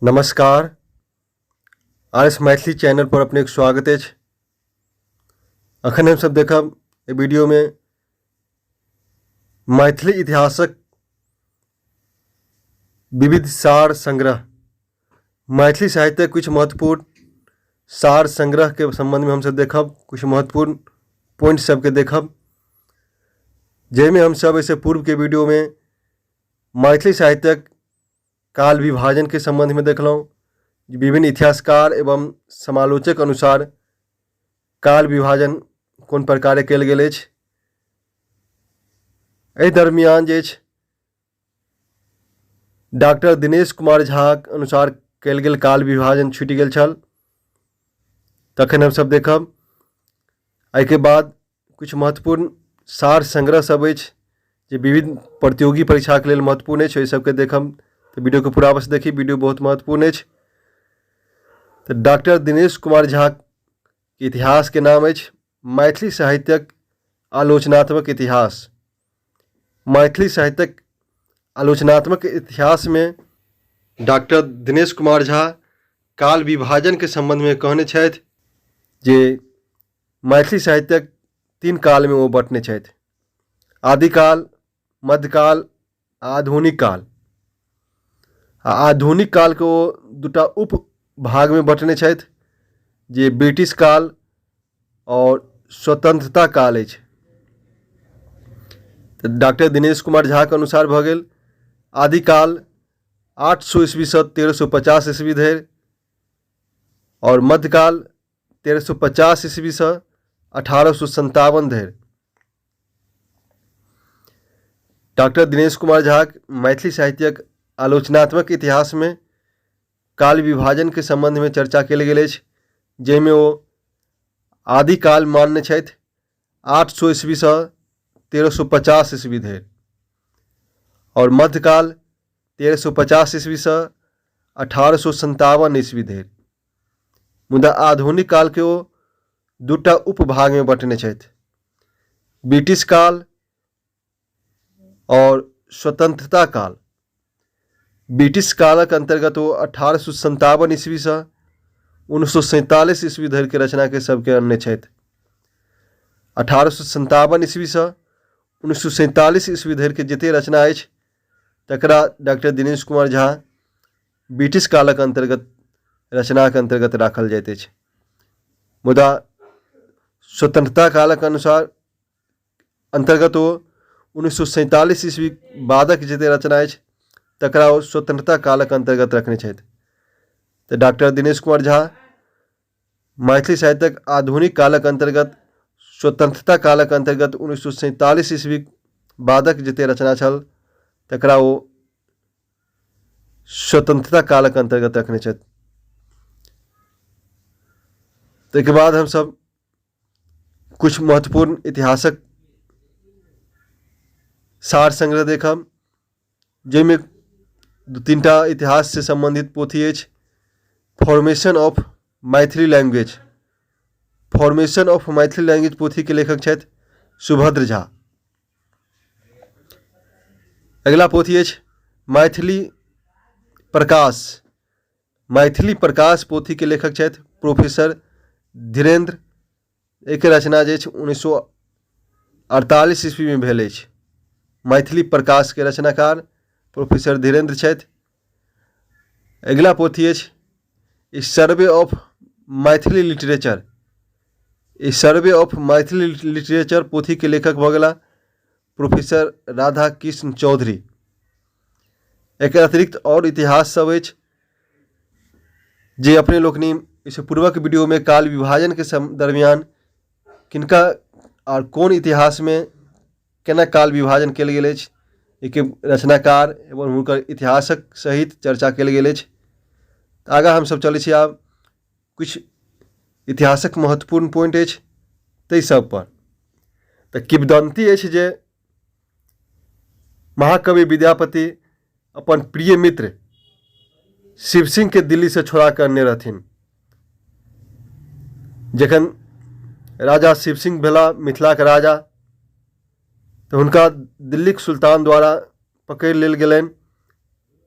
नमस्कार, R S Maithili channel पर अपनेक स्वागत अछि। अखन हमसब देखब एहि वीडियोमे मैथिली इतिहासक विविध सार संग्रह, मैथिली साहित्यक किछु महत्वपूर्ण सार संग्रहके सम्बन्धमे हमसब देखब, किछु महत्वपूर्ण पॉइंट सबके देखब, जाहिमे हमसब एहिसँ पूर्वके वीडियोमे मैथिली साहित्यक काल विभाजनके सम्बन्धमे देखलहुँ। विभिन्न इतिहासकार एवं समालोचक अनुसार काल विभाजन कोन प्रकारे कयल गेल अछि। एहि दरमियान जे अछि डॉक्टर दिनेश कुमार झाक अनुसार कयल गेल काल विभाजन छुटि गेल छल। तखन हमसभ देखब एहिके बाद किछु महत्वपूर्ण सार संग्रह सब अछि जे विभिन्न प्रतियोगी परीक्षाके लेल महत्वपूर्ण अछि, ओहि सबके देखब। तऽ वीडियोके पूरा अवश्य देखी, वीडियो बहुत महत्वपूर्ण अछि। तऽ डॉक्टर दिनेश कुमार झा इतिहासके नाम अछि मैथिली साहित्यक आलोचनात्मक इतिहास। मैथिली साहित्यक आलोचनात्मक इतिहासमे डॉक्टर दिनेश कुमार झा काल विभाजनके सम्बन्धमे कहने छथि जे मैथिली साहित्यक तीन कालमे ओ बँटने छथि, आदिकाल, मध्यकाल आ आधुनिक काल। आ आधुनिक कालके ओ दूटा उप भागमे बँटने छथि जे ब्रिटिश काल आओर स्वतंत्रता काल अछि। तऽ डॉक्टर दिनेश कुमार झाके अनुसार भऽ गेल आदिकाल 800 ईस्वीसँ 1350 ईस्वी धरि, आओर मध्यकाल 1350 ईस्वीसँ 1857 धरि। डॉक्टर दिनेश कुमार झाक मैथिली साहित्यक आलोचनात्मक इतिहासमे काल विभाजनके सम्बन्धमे चर्चा कयल गेल अछि, जाहिमे ओ आदिकाल मानने छथि 800 ईस्वीसँ 1350 ईस्वी धरि, आओर मध्यकाल 1350 ईस्वीसँ 1857 ईस्वी धरि। मुदा आधुनिक कालके ओ दूटा उपभागमे बँटने छथि, ब्रिटिश काल आओर स्वतंत्रता काल। ब्रिटिश कालक अन्तर्गत ओ 1857 ईस्वीसँ 1947 ईस्वी धरिके रचनाके सबके अनने छथि। 1857 ईस्वीसँ 1947 ईस्वी धरिके जतेक रचना अछि तकरा डॉक्टर दिनेश कुमार झा ब्रिटिश कालक अन्तर्गत रचनाक अन्तर्गत राखल जाइत अछि। मुदा स्वतंत्रता कालक अनुसार अन्तर्गत ओ 1947 ईस्वी बादक जतेक रचना अछि तकरा ओ स्वतंत्रता कालक अन्तर्गत रखने छथि। तऽ डॉक्टर दिनेश कुमार झा मैथिली साहित्यक आधुनिक कालक अन्तर्गत स्वतंत्रता कालक अन्तर्गत 1947 ईस्वी बादक जतेक रचना छल तकरा ओ स्वतंत्रता कालक अन्तर्गत रखने छथि। ताहिके बाद हमसभ किछु महत्वपूर्ण इतिहासक सार संग्रह देखब, जाहिमे दू तीन टा इतिहाससँ सम्बन्धित पोथी अछि। Formation of Maithili language, formation of Maithili language पोथीके लेखक छथि सुभद्र झा। अगिला पोथी अछि मैथिली प्रकाश। मैथिली प्रकाश पोथीके लेखक छथि प्रोफेसर धीरेन्द्र। एहिके रचना जे अछि 1948 ईस्वीमे भेल अछि। मैथिली प्रकाशके रचनाकार प्रोफेसर धीरेन्द्र छथि। अगिला पोथी अछि ई सर्वे ऑफ मैथिली लिटरेचर। ई सर्वे ऑफ मैथिली लिटरेचर पोथीके लेखक भऽ गेला प्रोफेसर राधा कृष्ण चौधरी। एकर अतिरिक्त आओर इतिहास सब अछि जे अपने लोकनि एहिसँ पूर्वक वीडियोमे काल विभाजनके दरमियान किनका आओर कोन इतिहासमे केना काल विभाजन कयल गेल अछि, एहिके रचनाकार एवं हुनकर इतिहासक सहित चर्चा कयल गेल अछि। आगाँ हमसभ चलै छी, आब किछु इतिहासक महत्वपूर्ण पॉइंट अछि ताहि सभपर। तऽ किंवदन्ती अछि जे महाकवि विद्यापति अपन प्रिय मित्र शिव सिंहके दिल्लीसँ छोड़ा कऽ अनने रहथिन। जखन राजा शिव सिंह भेला मिथिलाके राजा तऽ हुनका दिल्लीके सुल्तान द्वारा पकड़ि लेल गेलनि,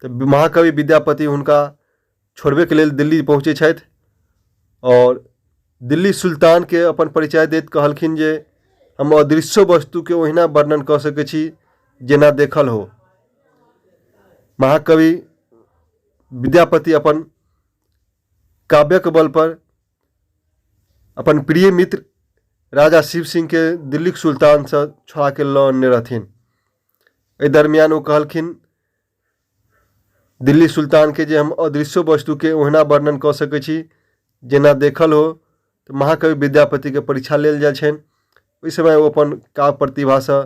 तऽ महाकवि विद्यापति हुनका छोड़बैके लेल दिल्ली पहुँचै छथि आओर दिल्ली सुल्तानके अपन परिचय दैत कहलखिन जे हम अदृश्यो वस्तुके ओहिना वर्णन कऽ सकै छी जेना देखल हो। महाकवि विद्यापति अपन काव्यक बलपर अपन प्रिय मित्र राजा शिव सिंहके दिल्लीक सुल्तानसँ छोड़ाके लऽ अनने रहथिन। एहि दरमियान ओ कहलखिन दिल्ली सुल्तानके जे हम अदृश्यो वस्तुके ओहिना वर्णन कऽ सकै छी जेना देखल हो। तऽ महाकवि विद्यापतिके परीक्षा लेल जाइ छनि। ओहि समय ओ अपन काव्य प्रतिभासँ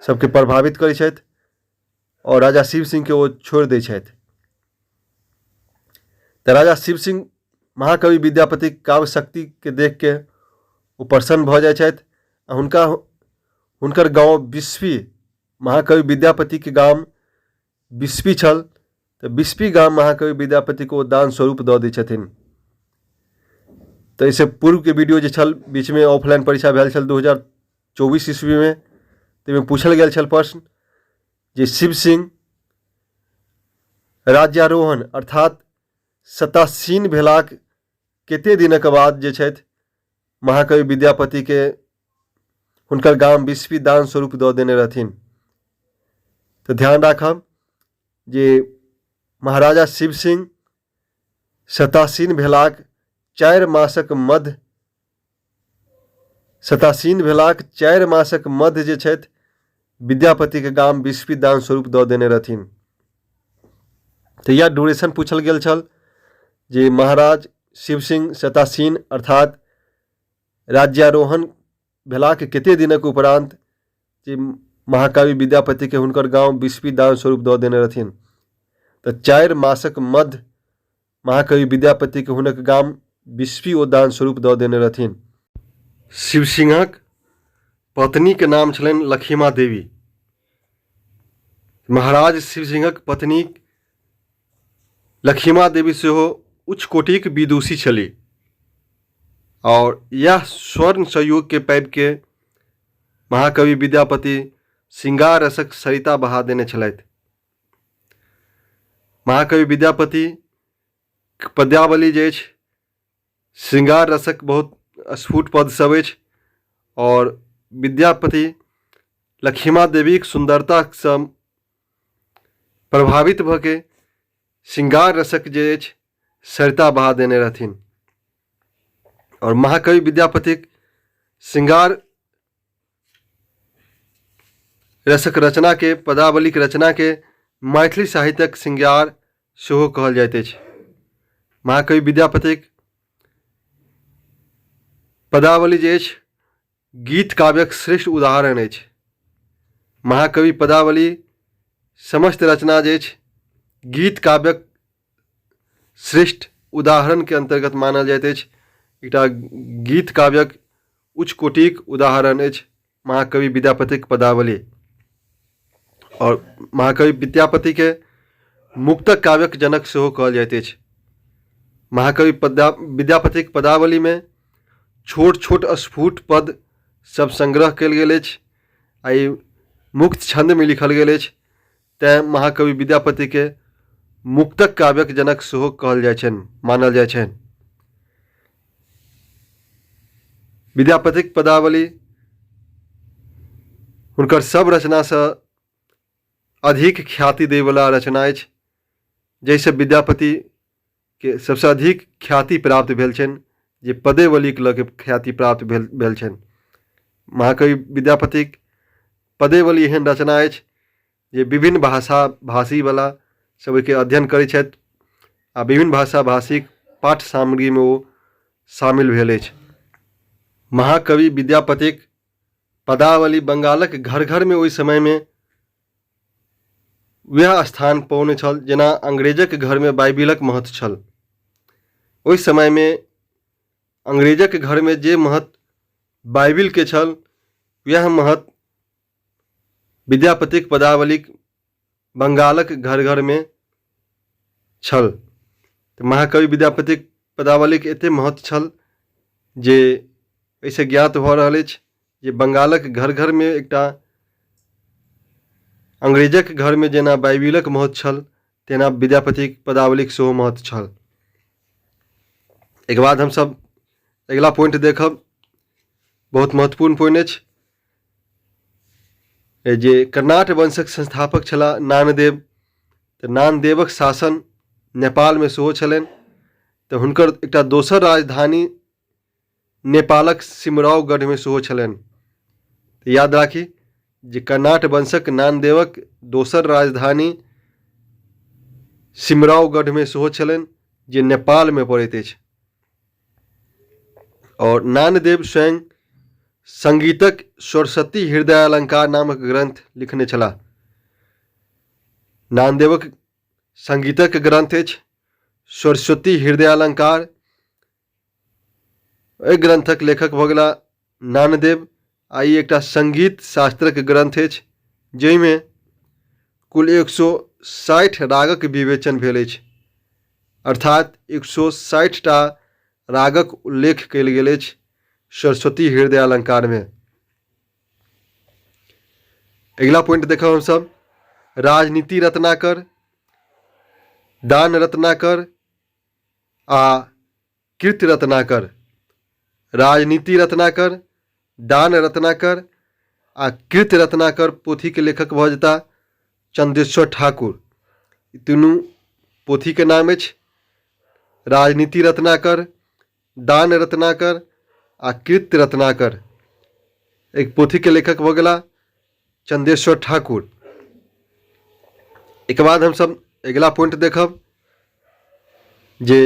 सबके प्रभावित करै छथि आओर राजा शिव सिंहके ओ छोड़ि दै छथि। तऽ राजा शिव सिंह महाकवि विद्यापतिक काव्य शक्तिके देखिके ओ प्रसन्न भऽ जाइ छथि आ हुनका हुनकर गाँव बिस्फी, महाकवि विद्यापतिके गाम बिस्फी छल, तऽ बिस्फी गाम महाकवि विद्यापतिके ओ दान स्वरूप दऽ दै छथिन। तऽ एहिसँ पूर्वके वीडियो जे छल बीचमे ऑफलाइन परीक्षा भेल छल 2024 ईस्वीमे, ताहिमे पूछल गेल छल प्रश्न जे शिव सिंह राज्यारोहण अर्थात सत्तासीन भेलाक कते दिनक बाद जे छथि महाकवि विद्यापतिके हुनकर गाम बिस्फी दान स्वरूप दऽ देने रहथिन। तऽ ध्यान राखब जे महाराजा शिव सिंह सत्तासीन भेलाक 4 मासक मध्य सत्तासीन भेलाक 4 मासक मध्य जे छथि विद्यापतिके गाम बिस्फी दान स्वरूप दऽ देने रहथिन। तऽ इएह ड्यूरेशन पूछल गेल छल जे महाराज शिव सिंह सत्तासीन अर्थात राज्यारोहण भेलाक कते दिनक उपरान्त जे महाकवि विद्यापतिके हुनकर गाँव बिस्फी दान स्वरूप दऽ देने रहथिन। तऽ 4 मासक मध्य महाकवि विद्यापतिके हुनक गाम बिस्फी ओ दान स्वरूप दऽ देने रहथिन। शिव सिंहक पत्नीके नाम छलनि लखिमा देवी। महाराज शिव सिंहक पत्नी लखिमा देवी सेहो उच्च कोटिक विदुषी छली आओर इएह स्वर्ण संयोगके पाबिके महाकवि विद्यापति श्रृंगार रसक सरिता बहा देने छलथि। महाकवि विद्यापति पद्यावली जे अछि श्रृंगार रसक बहुत स्फुट पद सब अछि आओर विद्यापति लखिमा देवीक सुन्दरतासँ प्रभावित भऽ के श्रृंगार रसक जे अछि सरिता बहा देने रहथिन। आओर महाकवि विद्यापतिक श्रृंगार रसक रचनाके पदावलीक रचनाके मैथिली साहित्यक श्रृंगार सेहो कहल जाइत अछि। महाकवि विद्यापतिक पदावली जे अछि गीत काव्यक श्रेष्ठ उदाहरण अछि। महाकवि पदावली समस्त रचना जे अछि गीत काव्यक श्रेष्ठ उदाहरणके अन्तर्गत मानल जाइत अछि। एकटा गीत काव्यक उच्च कोटिक उदाहरण अछि महाकवि विद्यापतिक पदावली। आओर महाकवि विद्यापतिके मुक्तक काव्यक जनक सेहो कहल जाइत अछि। महाकवि विद्यापतिक पदावलीमे छोट छोट स्फुट पद सब संग्रह कयल गेल अछि आ ई मुक्त छन्दमे लिखल गेल अछि, तैँ महाकवि विद्यापतिके मुक्तक काव्यक जनक सेहो कहल जाइ छनि, मानल जाइ छनि। विद्यापतिक पदावली हुनकर सब रचनासँ अधिक ख्याति दैवला रचना अछि, जाहिसँ विद्यापतिके सबसँ अधिक ख्याति प्राप्त भेल छनि, जे पदेवलीके लऽ के ख्याति प्राप्त भेल भेल छनि। महाकवि विद्यापतिक पदेवली एहन रचना अछि जे विभिन्न भाषा भाषीवला सब ओहिके अध्ययन करै छथि आ विभिन्न भाषा भाषीक पाठ्य सामग्रीमे ओ शामिल भेल अछि। महाकवि विद्यापतिक पदावली बंगालक घर घरमे ओहि समयमे वएह स्थान पौने छल जेना अंग्रेजक घरमे बाइबिलक महत्व छल। ओहि समयमे अंग्रेजक घरमे जे महत्व बाइबिलके छल वएह महत्व विद्यापतिक पदावलीक बंगालक घर घरमे छल। तऽ महाकवि विद्यापतिक पदावलीक एतेक महत्व छल जे एहिसँ ज्ञात भऽ रहल अछि जे बंगालक घर घरमे एकटा अंग्रेजक घरमे जेना बाइबिलक महत्व छल तेना विद्यापतिक पदावलीक सेहो महत्व छल। एहिके बाद हमसभ अगिला पॉइंट देखब, बहुत महत्वपूर्ण पॉइंट अछि जे कर्नाट वंशक संस्थापक छलाह नानदेव। तऽ नानदेवक शासन नेपालमे सेहो छलनि, तऽ हुनकर एकटा दोसर राजधानी नेपालक सिमरावगढ़मे सेहो छलनि। तऽ याद राखी जे कर्नाट वंशक नानदेवक दोसर राजधानी सिमरावगढ़मे सेहो छलनि, जे नेपालमे पड़ैत अछि। आओर नानदेव स्वयं संगीतक सरस्वती हृदयालंकार नामक ग्रंथ लिखने छलाह। नानदेवक संगीतक ग्रंथ अछि सरस्वती हृदयालंकार। एहि ग्रंथक लेखक भऽ गेला नानदेव आ ई एकटा संगीत शास्त्रक ग्रंथ अछि जाहिमे कुल 160 रागक विवेचन भेल अछि, अर्थात 160 टा रागक उल्लेख कयल गेल अछि सरस्वती हृदयालंकारमे। अगिला पॉइंट देखब हमसभ राजनीति रत्नाकर, दान रत्नाकर आ कीर्ति रत्नाकर। राजनीति रत्नाकर, दान रत्नाकर आ कीर्ति रत्नाकर पोथीके लेखक भऽ जेताह चंदेश्वर ठाकुर। ई तीनू पोथीके नाम अछि राजनीति रत्नाकर, दान रत्नाकर आ कीर्ति रत्नाकर। एक पोथीके लेखक भऽ गेलाह चंदेश्वर ठाकुर। एहिके बाद हमसभ अगिला पॉइंट देखब जे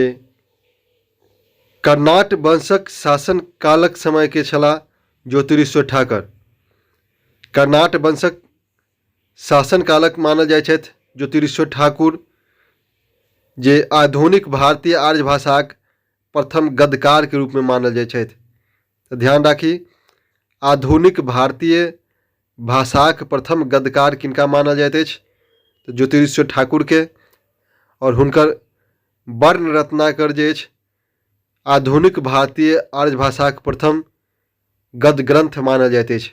कर्नाट वंशक शासन कालक समयके छलाह ज्योतिरीश्वर ठाकुर। कर्नाट वंशक शासन कालक मानल जाइ छथि ज्योतिरीश्वर ठाकुर, जे आधुनिक भारतीय आर्य भाषाक प्रथम गद्यकारके रूपमे मानल जाइ छथि। तऽ ध्यान राखी, आधुनिक भारतीय भाषाक प्रथम गद्यकार किनका मानल जाइत अछि? तऽ ज्योतिरीश्वर ठाकुरके। आओर हुनकर वर्ण रत्नाकर जे अछि आधुनिक भारतीय आर्य भाषाक प्रथम गद्य ग्रंथ मानल जाइत अछि।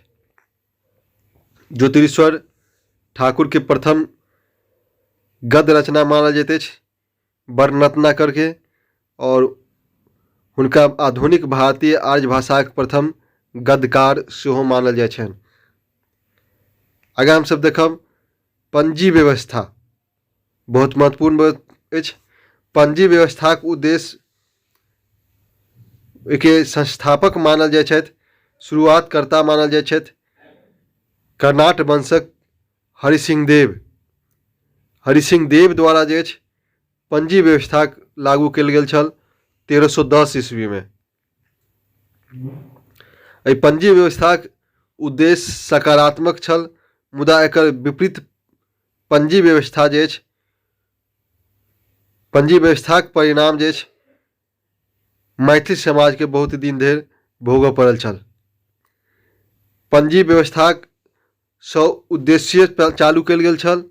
ज्योतिरीश्वर ठाकुरके प्रथम गद्य रचना मानल जाइत अछि वर्ण रत्नाकरके, आओर हुनका आधुनिक भारतीय आर्य भाषाक प्रथम गद्यकार सेहो मानल जाइ छनि। आगाँ हमसभ देखब पंजी व्यवस्था, बहुत महत्वपूर्ण अछि। पंजी व्यवस्थाक उद्देश्य ओहिके संस्थापक मानल जाइ छथि, शुरुआतकर्ता मानल जाइ छथि कर्नाट वंशक हरिसिंह देव। हरिसिंह देव द्वारा जे अछि पंजी व्यवस्था लागू कयल गेल छल 1310 ईस्वीमे। एहि पंजी व्यवस्थाक उद्देश्य सकारात्मक छल, मुदा एकर विपरीत पंजी व्यवस्था जे अछि, पंजी व्यवस्थाक परिणाम जे अछि मैथिल समाजके बहुत दिन धरि भोगऽ पड़ल छल। पंजी व्यवस्थाक सँ उद्देश्य चालू कयल गेल छल,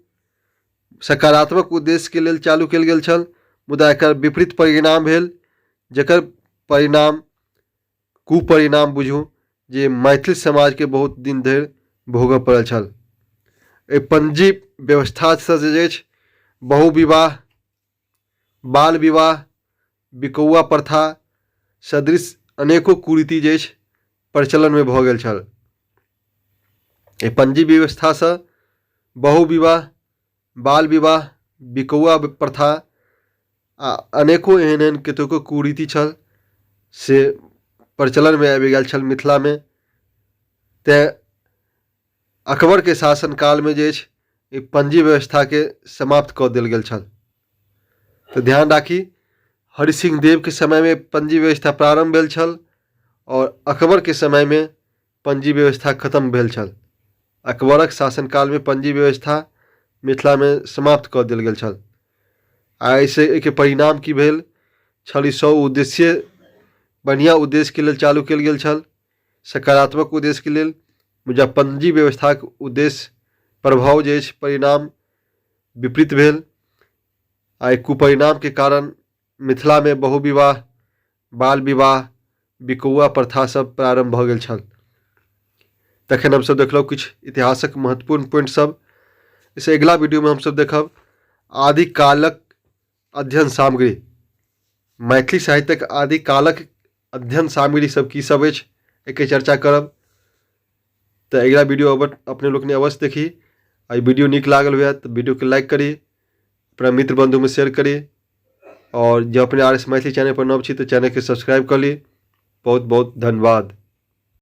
सकारात्मक उद्देश्यके लेल चालू कयल गेल छल, मुदा एकर विपरीत परिणाम भेल, जकर परिणाम कुपरिणाम बुझू जे मैथिल समाजके बहुत दिन धरि भोगऽ पड़ल छल। एहि पंजी व्यवस्थासँ जे अछि बहुविवाह, बाल विवाह, बिकौआ प्रथा सदृश अनेको कुरीति जे अछि प्रचलनमे भऽ गेल छल। एहि पंजी व्यवस्थासँ बहुविवाह, बाल विवाह, बिकौआ प्रथा आ अनेको एहन एहन कतेको कुरीति छल से प्रचलनमे आबि गेल छल मिथिलामे। तेँ अकबरके शासनकालमे जे अछि ई पंजी व्यवस्थाके समाप्त कऽ देल गेल छल। तऽ ध्यान राखी, हरिसिंह देवके समयमे पंजी व्यवस्था प्रारम्भ भेल छल आओर अकबरके समयमे पंजी व्यवस्था खतम भेल छल। अकबरक शासनकालमे पंजी व्यवस्था मिथिलामे समाप्त कऽ देल गेल छल। आ एहिसँ एहिके परिणाम की भेल छल, ई सब उद्देश्य बढ़िआँ उद्देश्यके लेल चालू कयल गेल छल, सकारात्मक उद्देश्यके लेल, मुदा पंजी व्यवस्थाक उद्देश्य प्रभाव जे अछि परिणाम विपरीत भेल आ एहि कुपरिणामके कारण मिथिलामे बहुविवाह, बाल विवाह, बिकौआ प्रथा सब प्रारम्भ भऽ गेल छल। तखन हमसब देखलहुँ किछु इतिहासक महत्वपूर्ण पॉइंट सब। एहिसँ अगिला वीडियोमे हमसब देखब आदिकालक अध्ययन सामग्री। मैथिली साहित्यक आदिकालक अध्ययन सामग्री सब की सब अछि एहिके चर्चा करब। तऽ अगिला वीडियो अपने लोकनि अवश्य देखी। आ ई वीडियो नीक लागल हुए तऽ वीडियोके लाइक करी, अपना मित्र बन्धुमे शेयर करी आओर जँ अपने आर एस मैथिली चैनल पर नव छी तऽ चैनलके सब्सक्राइब कऽ ली। बहुत बहुत धन्यवाद।